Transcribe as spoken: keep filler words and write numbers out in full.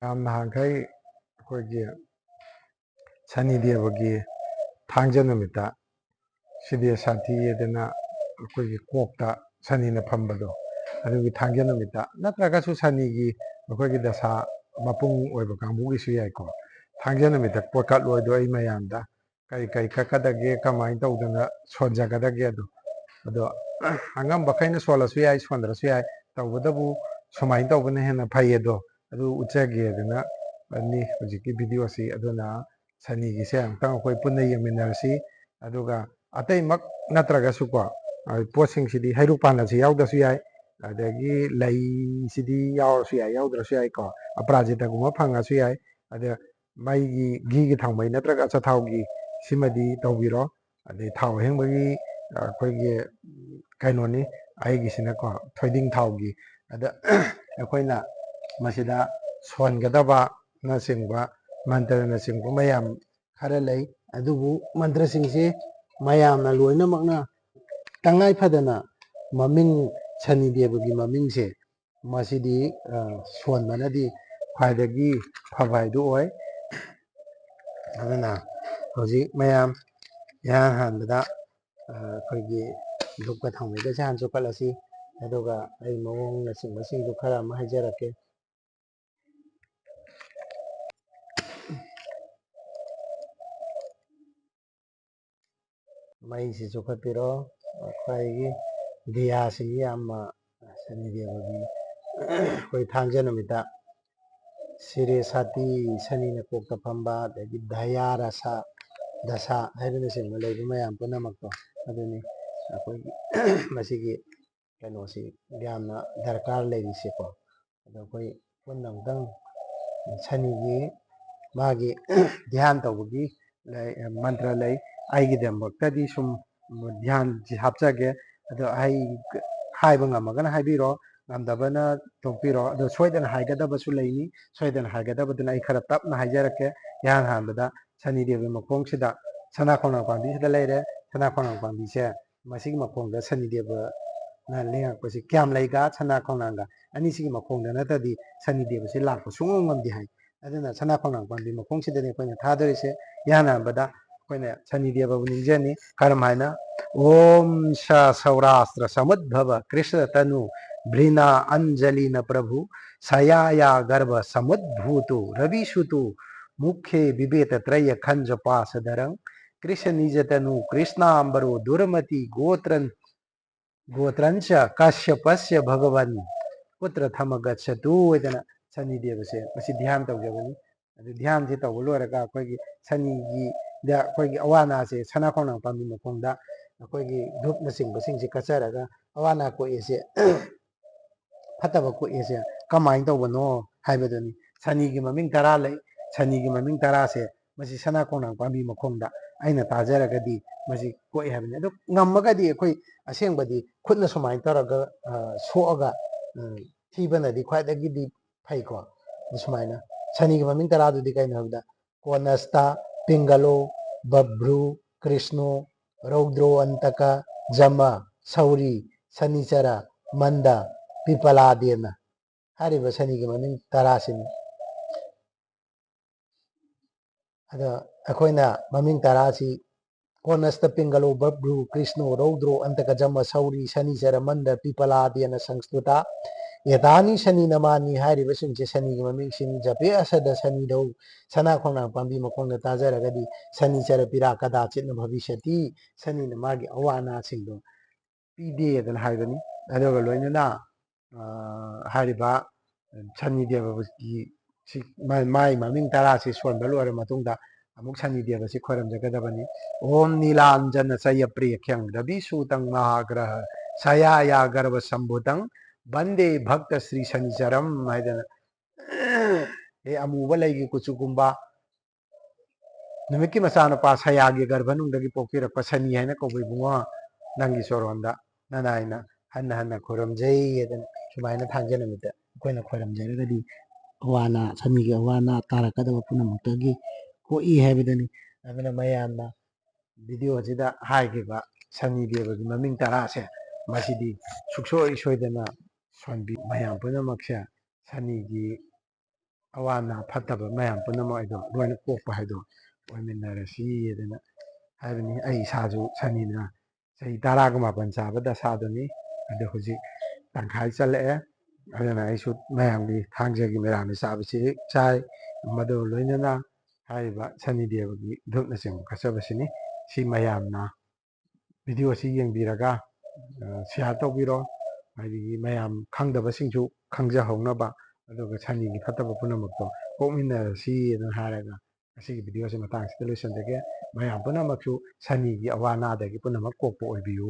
ꯌꯥꯝ ꯅꯍꯥꯟꯈꯩ ꯑꯩꯈꯣꯏꯒꯤ ꯁꯅꯤ ꯗꯦꯕꯒꯤ ꯊꯥꯡꯖ ꯅꯨꯃꯤꯠꯇ ꯁꯤꯗꯦ ꯁꯥꯊꯤ ꯍꯥꯏꯗꯅ ꯑꯩꯈꯣꯏꯒꯤ ꯀꯣꯛꯇ ꯁꯅꯤꯅ ꯐꯝꯕꯗꯣ, ꯑꯗꯨꯒꯤ ꯊꯥꯡꯖ ꯅꯨꯃꯤꯠꯇ, ꯅꯠꯇ꯭ꯔꯒꯁꯨ ꯁꯅꯤꯒꯤ ꯑꯩꯈꯣꯏꯒꯤ ꯗꯁꯥ ꯃꯄꯨꯡ ꯑꯣꯏꯕ ꯀꯥꯡꯕꯨꯒꯤꯁꯨ ꯌꯥꯏꯀꯣ, ꯊꯥꯡꯖ ꯅꯨꯃꯤꯠꯇ ꯄꯣꯠꯀꯠꯂꯣ ꯍꯥꯏꯗꯣ ꯑꯩ ꯃꯌꯥꯝꯗ ꯀꯔꯤ ꯀꯔꯤ ꯀꯛꯀꯗꯒꯦ, ꯀꯃꯥꯏꯅ ꯇꯧꯗꯅ ꯁꯣꯟꯖꯒꯗꯒꯦ ꯑꯗꯣ꯫ ꯑꯗꯣ ꯑꯉꯝꯕꯈꯩꯅ ꯁꯣꯜꯂꯁꯨ ꯌꯥꯏ, ꯁꯣꯟꯗ꯭ꯔꯁꯨ ꯌꯥꯏ, ꯇꯧꯕꯇꯕꯨ ꯁꯨꯃꯥꯏꯅ ꯇꯧꯕꯅ ꯍꯦꯟꯅ ꯐꯩ ꯑꯗꯣ, ꯑꯗꯨ ꯎꯠꯆꯒꯦꯗꯅ ꯅꯤ ꯍꯧꯖꯤꯛꯀꯤ ꯚꯤꯗꯤꯑꯣꯁꯤ꯫ ꯑꯗꯨꯅ ꯁꯅꯤꯒꯤꯁꯦ ꯑꯃꯨꯛꯇꯪ ꯑꯩꯈꯣꯏ ꯄꯨꯟꯅ ꯌꯦꯡꯃꯤꯟꯅꯔꯁꯤ꯫ ꯑꯗꯨꯒ ꯑꯇꯩꯃꯛ ꯅꯠꯇ꯭ꯔꯒꯁꯨꯀꯣ, ꯑ, ꯄꯣꯠꯁꯤꯡꯁꯤꯗꯤ ꯍꯩꯔꯨꯛ ꯄꯥꯟꯅꯁꯤ ꯌꯥꯎꯗ꯭ꯔꯁꯨ ꯌꯥꯏ, ꯑꯗꯒꯤ ꯂꯩꯁꯤꯗꯤ ꯌꯥꯎꯔꯁꯨ ꯌꯥꯏ, ꯌꯥꯎꯗ꯭ꯔꯁꯨ ꯌꯥꯏꯀꯣ, ꯑꯄꯔꯥꯖꯤꯇꯒꯨꯝꯕ ꯐꯪꯉꯁꯨ ꯌꯥꯏ꯫ ꯑꯗ ꯃꯩꯒꯤ, ꯘꯤꯒꯤ ꯊꯥꯎꯃꯩ ꯅꯠꯇ꯭ꯔꯒ ꯑꯆꯥꯊꯥꯎꯒꯤ ꯁꯤꯃꯗꯤ ꯇꯧꯕꯤꯔꯣ꯫ ꯑꯗꯩ ꯊꯥꯎ ꯑꯍꯤꯡꯕꯒꯤ, ꯑ, ꯑꯩꯈꯣꯏꯒꯤ, ꯎꯝ, ꯀꯩꯅꯣꯅꯤ, ꯑꯩꯒꯤꯁꯤꯅꯀꯣ ꯊꯣꯏꯗꯤꯡ ꯊꯥꯎꯒꯤ꯫ ꯑꯗ ꯑꯩꯈꯣꯏꯅ ꯃꯁꯤꯗ ꯁꯣꯟꯒꯗꯕꯅꯆꯤꯡꯕ, ꯃꯟꯇ꯭ꯔꯅꯆꯤꯡꯕ ꯃꯌꯥꯝ ꯈꯔ ꯂꯩ꯫ ꯑꯗꯨꯕꯨ ꯃꯟꯇ꯭ꯔꯁꯤꯡꯁꯤ ꯃꯌꯥꯝꯅ ꯂꯣꯏꯅꯃꯛꯅ ꯇꯉꯥꯏ ꯐꯗꯅ ꯃꯃꯤꯡ, ꯁꯅꯤ ꯗꯦꯕꯒꯤ ꯃꯃꯤꯡꯁꯦ ꯃꯁꯤꯗꯤ, ꯑ, ꯁꯣꯟꯕꯅꯗꯤ ꯈ꯭ꯋꯥꯏꯗꯒꯤ ꯐꯕ ꯍꯥꯏꯗꯨ ꯑꯣꯏ꯫ ꯑꯗꯨꯅ ꯍꯧꯖꯤꯛ ꯃꯌꯥꯝ ꯏꯍꯥꯟ ꯍꯥꯟꯕꯗ, ꯑ, ꯑꯩꯈꯣꯏꯒꯤ ꯙꯨꯞꯀ ꯊꯥꯎꯃꯩꯒꯁꯦ ꯍꯥꯟꯅ ꯆꯨꯞꯈꯠꯂꯁꯤ꯫ ꯑꯗꯨꯒ ꯑꯩ ꯃꯑꯣꯡꯅꯆꯤꯡꯕꯁꯤꯡꯗꯨ ꯈꯔ ꯑꯃ ꯍꯥꯏꯖꯔꯛꯀꯦ꯫ ꯃꯩꯁꯤ ꯆꯨꯈꯠꯄꯤꯔꯣ꯫ ꯑꯩꯈꯣꯏꯒꯤ ꯗꯤꯌꯥꯁꯤ ꯌꯥꯝꯅ ꯁꯅꯤ ꯗꯦꯕꯒꯤ ꯑꯩꯈꯣꯏ ꯊꯥꯡꯖ ꯅꯨꯃꯤꯠꯇ ꯁꯤꯔꯦ ꯁꯥꯇꯤ, ꯁꯅꯤꯅ ꯀꯣꯛꯇ ꯐꯝꯕ, ꯑꯗꯒꯤ ꯗꯌꯥ ꯔꯁꯥ, ꯗꯁꯥ ꯍꯥꯏꯕꯅꯆꯤꯡꯕ ꯂꯩꯕ ꯃꯌꯥꯝ ꯄꯨꯝꯅꯃꯛꯇꯣ ꯑꯗꯨꯅꯤ ꯑꯩꯈꯣꯏꯒꯤ ꯃꯁꯤꯒꯤ ꯀꯩꯅꯣꯁꯤ ꯌꯥꯝꯅ ꯗꯔꯀꯥꯔ ꯂꯩꯔꯤꯁꯦꯀꯣ꯫ ꯑꯗꯣ ꯑꯩꯈꯣꯏ ꯄꯨꯟꯅ ꯑꯃꯨꯛꯇꯪ ꯁꯅꯤꯒꯤ ꯃꯥꯒꯤ ꯙ꯭ꯌꯥꯟ ꯇꯧꯕꯒꯤ ꯂꯩ, ꯃꯟꯇ꯭ꯔ ꯂꯩ꯫ ꯑꯩꯒꯤꯗꯃꯛꯇꯗꯤ ꯁꯨꯝ ꯙ꯭ꯌꯥꯟꯁꯤ ꯍꯥꯞꯆꯒꯦ꯫ ꯑꯗꯣ ꯑꯩ ꯍꯥꯏꯕ ꯉꯝꯃꯒꯅ ꯍꯥꯏꯕꯤꯔꯣ, ꯉꯝꯗꯕꯅ ꯇꯣꯛꯄꯤꯔꯣ꯫ ꯑꯗꯣ ꯁꯣꯏꯗꯅ ꯍꯥꯏꯒꯗꯕꯁꯨ ꯂꯩꯅꯤ꯫ ꯁꯣꯏꯗꯅ ꯍꯥꯏꯒꯗꯕꯗꯨꯅ ꯑꯩ ꯈꯔ ꯇꯞꯅ ꯍꯥꯏꯖꯔꯛꯀꯦ꯫ ꯏꯍꯥꯟ ꯍꯥꯟꯕꯗ ꯁꯅꯤ ꯗꯦꯕꯒꯤ ꯃꯈꯣꯡꯁꯤꯗ ꯁꯅꯥ ꯈꯣꯡꯅꯥꯡ ꯄꯥꯝꯕꯤꯁꯤꯗ ꯂꯩꯔꯦ꯫ ꯁꯅꯥ ꯈꯣꯡꯅꯥꯡ ꯄꯥꯝꯕꯤꯁꯦ, ꯃꯁꯤꯒꯤ ꯃꯈꯣꯡꯗ ꯁꯅꯤ ꯗꯦꯕ ꯂꯦꯡꯉꯛꯄꯁꯤ ꯀꯌꯥꯝ ꯂꯩꯒ ꯁꯅꯥ ꯈꯣꯡꯅꯥꯡꯒ ꯑꯅꯤꯁꯤꯒꯤ ꯃꯈꯣꯡꯗ ꯅꯠꯇ꯭ꯔꯗꯤ ꯁꯅꯤ ꯗꯦꯕꯁꯤ ꯂꯥꯛꯄ ꯁꯨꯡꯉꯝ ꯉꯝꯗꯦ ꯍꯥꯏ꯫ ꯑꯗꯨꯅ ꯁꯅꯥ ꯈꯣꯡꯅꯥꯡ ꯄꯥꯝꯕꯤ ꯃꯈꯣꯡꯁꯤꯗꯅꯤ ꯑꯩꯈꯣꯏꯅ ꯊꯥꯗꯣꯔꯤꯁꯦ꯫ ꯏꯍꯥꯟ ꯍꯥꯟꯕꯗ ꯑꯩꯈꯣꯏꯅ ꯁꯅꯤ ꯗꯦꯕꯕꯨ ꯅꯤꯡꯖꯅꯤ꯫ ꯀꯔꯝ ꯍꯥꯏꯅ? ॐ स सौराष्ट्र समुद्भव कृष्ण तनु भृना अंजलिन प्रभु सयाया गर्भ समुद्भूतो रविसुतो मुखे विवेत त्रय खंज पास धरं कृष्ण निज तनु कृष्णांबरो दुर्मति गोत्रं ꯒꯣꯇ꯭ꯔꯟꯆ ꯀꯁ꯭ꯌꯄꯁ꯭ꯌ ꯚꯒꯋꯟ ꯄꯨꯇ꯭ꯔ ꯊꯃꯒꯠꯁꯇꯨ ꯍꯥꯏꯗꯅ ꯁꯅꯤ ꯗꯦꯕꯁꯦ ꯃꯁꯤ ꯙ꯭ꯌꯥꯟ ꯇꯧꯖꯕꯅꯤ꯫ ꯑꯗꯨ ꯙ꯭ꯌꯥꯟꯁꯤ ꯇꯧꯕ ꯂꯣꯏꯔꯒ ꯑꯩꯈꯣꯏꯒꯤ ꯁꯅꯤꯒꯤꯗ ꯑꯩꯈꯣꯏꯒꯤ ꯑꯋꯥ ꯑꯅꯥꯁꯦ ꯁꯅꯥ ꯈꯣꯡꯅꯥꯡ ꯄꯥꯝꯕꯤ ꯃꯈꯣꯡꯗ ꯑꯩꯈꯣꯏꯒꯤ ꯙꯨꯞꯅꯆꯤꯡꯕꯁꯤꯡꯁꯦ ꯀꯠꯆꯔꯒ ꯑꯋꯥ ꯑꯅꯥ ꯀꯣꯛꯏꯁꯦ ꯐꯠꯇꯕ ꯀꯣꯛꯏꯁꯦ ꯀꯃꯥꯏꯅ ꯇꯧꯕꯅꯣ ꯍꯥꯏꯕꯗꯨꯅꯤ꯫ ꯁꯅꯤꯒꯤ ꯃꯃꯤꯡ ꯇꯔꯥ ꯂꯩ꯫ ꯁꯅꯤꯒꯤ ꯃꯃꯤꯡ ꯇꯔꯥꯁꯦ ꯃꯁꯤ ꯁꯅꯥ ꯈꯣꯡꯅꯥꯡ ꯄꯥꯝꯕꯤ ꯃꯈꯣꯡꯗ ꯑꯩꯅ ꯇꯥꯖꯔꯒꯗꯤ ꯃꯁꯤ ꯀꯣꯛꯏ ꯍꯥꯏꯕꯅꯤ꯫ ꯑꯗꯨ ꯉꯝꯃꯒꯗꯤ ꯑꯩꯈꯣꯏ ꯑꯁꯦꯡꯕꯗꯤ ꯈꯨꯠꯅ ꯁꯨꯃꯥꯏꯅ ꯇꯧꯔꯒ, ꯑ, ꯁꯣꯛꯑꯒ, ꯎꯝ, ꯊꯤꯕꯅꯗꯤ ꯈ꯭ꯋꯥꯏꯗꯒꯤꯗꯤ ꯐꯩꯀꯣ꯫ ꯑꯗꯨ ꯁꯨꯃꯥꯏꯅ ꯁꯅꯤꯒꯤ ꯃꯃꯤꯡ ꯇꯔꯥꯗꯨꯗꯤ ꯀꯩꯅꯣ ꯍꯥꯏꯕꯗ ꯀꯣꯅꯁꯇ, ꯄꯤꯡꯒꯂꯣ, ꯕꯕ꯭ꯔꯨ, ꯀ꯭ꯔꯤꯁꯅꯣ, ꯔꯧꯗ꯭ꯔꯣ ꯑꯟꯇꯀ, ꯖꯃ, ꯁꯧꯔꯤ, ꯁꯅꯤꯆꯔ, ꯃꯟꯗ, ꯄꯤꯄꯂꯥꯗꯦꯅ ꯍꯥꯏꯔꯤꯕ ꯁꯅꯤꯒꯤ ꯃꯃꯤꯡ ꯇꯔꯥꯁꯤꯅꯤ꯫ ꯑꯗꯣ ꯑꯩꯈꯣꯏꯅ ꯃꯃꯤꯡ ꯇꯔꯥꯁꯤ ꯀꯣꯅꯁꯇ, ꯄꯤꯡꯒꯂꯣ, ꯕꯕ꯭ꯔꯨ, ꯀ꯭ꯔꯤꯁꯅꯣ, ꯔꯧꯗ꯭ꯔꯣ, ꯑꯟꯇꯀ, ꯖꯃ, ꯁꯧꯔꯤ, ꯁꯅꯤꯆꯔ, ꯃꯟꯗ, ꯄꯤꯄꯂꯥꯗꯦꯅ ꯁꯪꯁ꯭ꯀ꯭ꯔꯨꯇ꯫ ꯑꯦꯇꯥꯅꯤ ꯁꯅꯤ ꯅꯃꯥꯅꯤ ꯍꯥꯏꯔꯤꯕꯁꯤꯡꯁꯦ ꯁꯅꯤꯒꯤ ꯃꯃꯤꯡꯁꯤꯡ꯫ ꯖꯄꯦ ꯑꯁꯗ ꯁꯅꯤꯗꯧ, ꯁꯅꯥ ꯈꯣꯡꯅꯥꯡ ꯄꯥꯝꯕꯤ ꯃꯈꯣꯡꯗ ꯇꯥꯖꯔꯒꯗꯤ ꯁꯅꯤꯆꯔ ꯄꯤꯔꯥ ꯀꯗꯥꯆꯤꯠꯅ ꯚꯕꯤꯁꯇꯤ, ꯁꯅꯤꯅ ꯃꯥꯒꯤ ꯑꯋꯥ ꯑꯅꯥꯁꯤꯡꯗꯣ ꯄꯤꯗꯦꯗꯅ ꯍꯥꯏꯕꯅꯤ꯫ ꯑꯗꯨꯒ ꯂꯣꯏꯅꯅ, ꯑ, ꯍꯥꯏꯔꯤꯕ ꯁꯅꯤ ꯗꯦꯕꯒꯤ ꯁꯤ-, ꯃꯥ-, ꯃꯥꯏ ꯃꯃꯤꯡ ꯇꯔꯥꯁꯤ ꯁꯣꯟꯕ ꯂꯣꯏꯔ ꯃꯇꯨꯡꯗ ꯑꯃꯨꯛ ꯁꯅꯤ ꯗꯦꯕꯁꯤ ꯈꯣꯏꯔꯝꯖꯒꯗꯕꯅꯤ꯫ ॐ नीलाञ्जनशयप्रेख्यं रविसूतं महाग्रह छायाया गर्भसम्भूतं वन्दे भक्तश्रीशनिचरं ꯍꯥꯏꯗꯅ, ꯑꯦ, ꯑꯃꯨꯕ ꯂꯩꯒꯤ ꯀꯨꯆꯨꯒꯨꯝꯕ ꯅꯨꯃꯤꯠꯀꯤ ꯃꯆꯥꯅꯨꯄꯥ ꯁꯌꯥꯒꯤ ꯒꯔꯚꯅꯨꯡꯗꯒꯤ ꯄꯣꯛꯄꯤꯔꯛꯄ ꯁꯅꯤ ꯍꯥꯏꯅ ꯀꯧꯕ ꯏꯕꯨꯡꯉꯣ, ꯅꯪꯒꯤ ꯆꯣꯔꯣꯟꯗ ꯅꯅꯥꯏꯅ ꯍꯟꯅ ꯍꯟꯅ ꯈꯣꯏꯔꯝꯖꯩ ꯍꯥꯏꯗꯅ ꯁꯨꯃꯥꯏꯅ ꯊꯥꯡꯖ ꯅꯨꯃꯤꯠꯇ ꯑꯩꯈꯣꯏꯅ ꯈꯣꯏꯔꯝꯖꯔꯒꯗꯤ ꯑꯋꯥ ꯑꯅꯥ, ꯁꯅꯤꯒꯤ ꯑꯋꯥ ꯑꯅꯥ ꯇꯥꯔꯛꯀꯗꯕ ꯄꯨꯝꯅꯃꯛꯇꯒꯤ ꯀꯣꯛꯏ ꯍꯥꯏꯕꯗꯨꯅꯤ꯫ ꯑꯗꯨꯅ ꯃꯌꯥꯝꯅ video ꯑꯁꯤꯗ ꯍꯥꯏꯈꯤꯕ ꯁꯅꯤ ꯗꯦꯕꯒꯤ ꯃꯃꯤꯡ ꯇꯔꯥꯁꯦ ꯃꯁꯤꯗꯤ ꯁꯨꯡꯁꯣꯏ ꯁꯣꯏꯗꯅ ꯁꯣꯟꯕꯤ꯫ ꯃꯌꯥꯝ ꯄꯨꯝꯅꯃꯛꯁꯦ ꯁꯅꯤꯒꯤ ꯑꯋꯥ ꯑꯅꯥ ꯐꯠꯇꯕ ꯃꯌꯥꯝ ꯄꯨꯝꯅꯃꯛ ꯑꯗꯣ ꯂꯣꯏꯅ ꯀꯣꯛꯄ ꯍꯥꯏꯗꯣ ꯑꯣꯏꯃꯤꯟꯅꯔꯁꯤ ꯑꯗꯨꯅ ꯍꯥꯏꯕꯅꯤ꯫ ꯑꯩ ꯏꯁꯥꯁꯨ ꯁꯅꯤꯅ ꯆꯍꯤ ꯇꯔꯥꯒ ꯃꯥꯄꯟ ꯆꯥꯕ ꯗꯁꯥꯗꯨꯅꯤ꯫ ꯑꯗꯣ ꯍꯧꯖꯤꯛ ꯇꯪꯈꯥꯏ ꯆꯜꯂꯛꯑꯦ꯫ ꯑꯗꯨꯅ ꯑꯩꯁꯨ ꯃꯌꯥꯝꯒꯤ ꯊꯥꯡꯖꯒꯤ ꯃꯦꯔꯥꯃꯦꯁ ꯆꯥꯕꯁꯤ ꯆꯥꯏ꯫ ꯃꯗꯨ ꯂꯣꯏꯅꯅ ꯍꯥꯏꯔꯤꯕ ꯁꯅꯤ ꯗꯦꯕꯒꯤ ꯙꯨꯞꯅꯆꯤꯡꯕ ꯀꯠꯆꯕꯁꯤꯅꯤ꯫ ꯁꯤ ꯃꯌꯥꯝꯅ video ꯑꯁꯤ ꯌꯦꯡꯕꯤꯔꯒ, ꯑ, share ꯇꯧꯕꯤꯔꯣ꯫ ꯍꯥꯏꯗꯤ ꯃꯌꯥꯝ ꯈꯪꯗꯕꯁꯤꯡꯁꯨ ꯈꯪꯖꯍꯧꯅꯕ, ꯑꯗꯨꯒ ꯁꯅꯤꯒꯤ ꯐꯠꯇꯕ ꯄꯨꯝꯅꯃꯛꯇꯣ ꯀꯣꯛꯃꯤꯟꯅꯔꯁꯤ ꯑꯗꯨꯅ ꯍꯥꯏꯔꯒ ꯉꯁꯤꯒꯤ video ꯑꯁꯤ ꯃꯇꯥꯡꯁꯤꯗ ꯂꯣꯏꯁꯤꯟꯖꯒꯦ꯫ ꯃꯌꯥꯝ ꯄꯨꯝꯅꯃꯛꯁꯨ ꯁꯅꯤꯒꯤ ꯑꯋꯥ ꯑꯅꯥꯗꯒꯤ ꯄꯨꯝꯅꯃꯛ ꯀꯣꯛꯄ ꯑꯣꯏꯕꯤꯌꯨ꯫